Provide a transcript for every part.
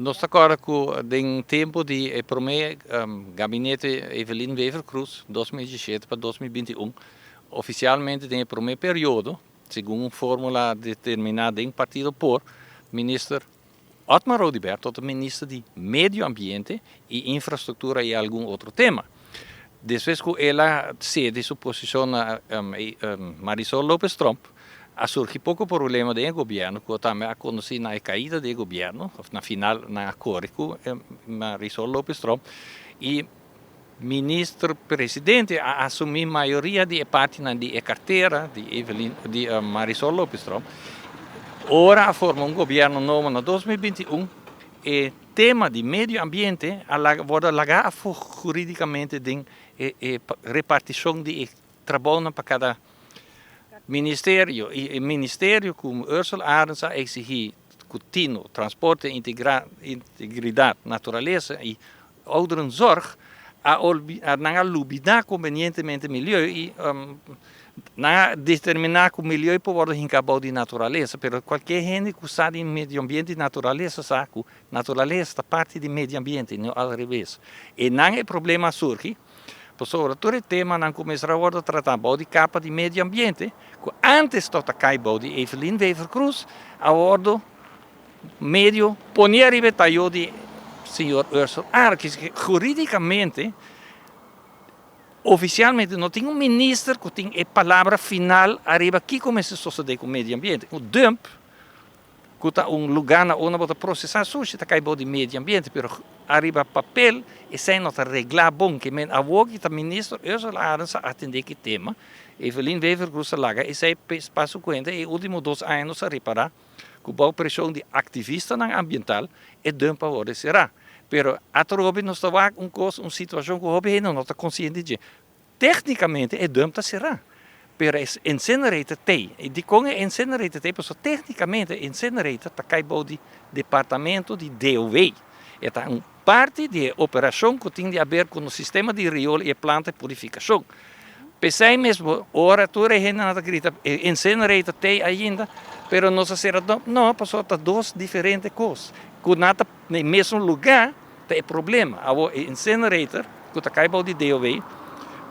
Nos ta corda cu den tempo di e prome gabinete Evelyn Wever-Croes, 2017 pa 2021, oficialmente den e prome periodo, segun un formula determina den partido por Minister Otmar Oduber tot Minister di Medio Ambiente y Infrastructura y algun otro tema. Despues cu el a cede su posicion na Marisol Lopez Tromp, a surgi poco problema den e gobierno, cu tambe a conduci na e caida di e gobierno, of na final nan a core cu Marisol Lopez Tromp, y Minister Presidente a asumi mayoria di e partinan di e cartera di Evelyn, di Marisol Lopez Tromp. Ora a forma un gobierno nobo na 2021, e tema di medio ambiente a wordo laga afo juridicamente den e reparticion di e trabounan pa cada ministerio. Y e ministerio cu Ursula Arends a exigi cu Tino, Transporte, Integridad, Naturaleza y Ouderenzorg, nan a lubida convenientemente milieu y nan a determina cu milieu por wordo hinca bou di naturaleza, pero cualkier hende cu sa di medio ambiente y naturaleza sa cu naturaleza ta parti di medio ambiente y no al revés. Y nan e problema a surgi, pasobra tur e temanan cu mester a wordo trata bou di capa di medio ambiente, cu antes tabata cay bou di Evelyn Wever-Croes, a wordo medio poni ariba e tayo di señor Ursel Arends. Juridicamente, oficialmente no tin un minister cu tin e palabra final ariba kico mester sosode cu medio ambiente. Un dump, cu ta un lugar na unda bo ta procesa sushi, ta cay bou di medio ambiente, pero ariba papel esey no ta regla bon. Ke men awor ki ta Minister Ursel Arends a atende ki tema, Evelyn Wever-Croes a laga esey pa su cuenta, e ultimo 2 aña nos a repara cu bou presion di activistanan ambiental e dump a wordo cera. Pero atrobe nos ta wak un cos, un situacion cu hopi hende no ta consciente dje. Tecnicamente e dump ta cera, pero e incinerator tey. Y di con e incinerator tey? Pasobra tecnicamente e incinerator ta cay bou di departamento di DOW. E ta un parti di e operacion cu tin di haber cu nos sistema di riool y e planta di purificacion. Pesey mesmo, ora tur e hende ta grita, e incinerator tey ainda, pero nos a cera dump. No, pasobra ta dos diferente cos. Cu nan ta na e mesmo lugar, ta e problema. Awo e incinerator, cu ta cay bou di DOW,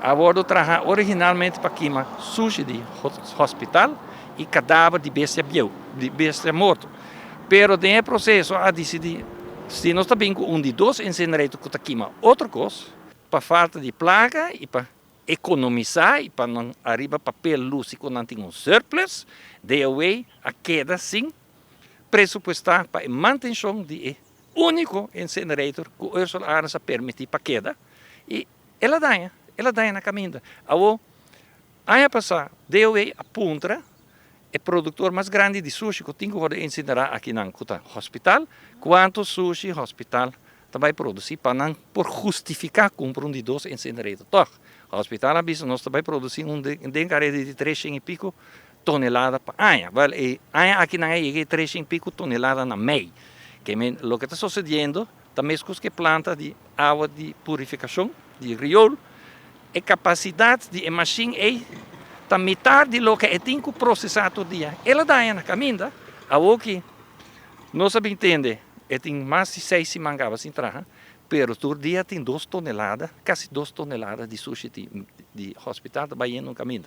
a wordo traha originalmente pa kima sushi di hospital y cadaver di bestia bieu, di bestia morto. Pero den e proceso a dicidi, si nos ta bin cu un di dos incinerator cu ta kima otro cos, pa falta di placa y pa economisa y pa nan ariba papel luci cu nan tin un surplus, DOW a keda sin presupuesta pa e mantencion di e unico incinerator cu Ursula Arends a permiti pa keda, y el a daña na caminda. Awo, aña pasa, DOW a puntra e productor mas grandi di sushi cu tin cu wordo incinera aki nan cu ta hospital, cuanto sushi hospital ta bay produci pa nan por justifica cumpra un di dos incinerator. Toch, hospital a bisa, nos ta bay produci un den careda di 300 y pico tonelada pa aña. Wel, e aña aki nan a yega 300 y pico tonelada na mei. Ke men, loke ta sucediendo, ta mescos cu planta di awa di purificacion, di riool, e capacidad di e machine ei ta mitar di loke e tin cu procesa tur dia. El a daña na caminda, awoki nos a entende, e tin mas di 6 siman caba sin traha, pero tur dia tin 2 tonelada, casi 2 tonelada di sushi di hospital ta bayendo caminda.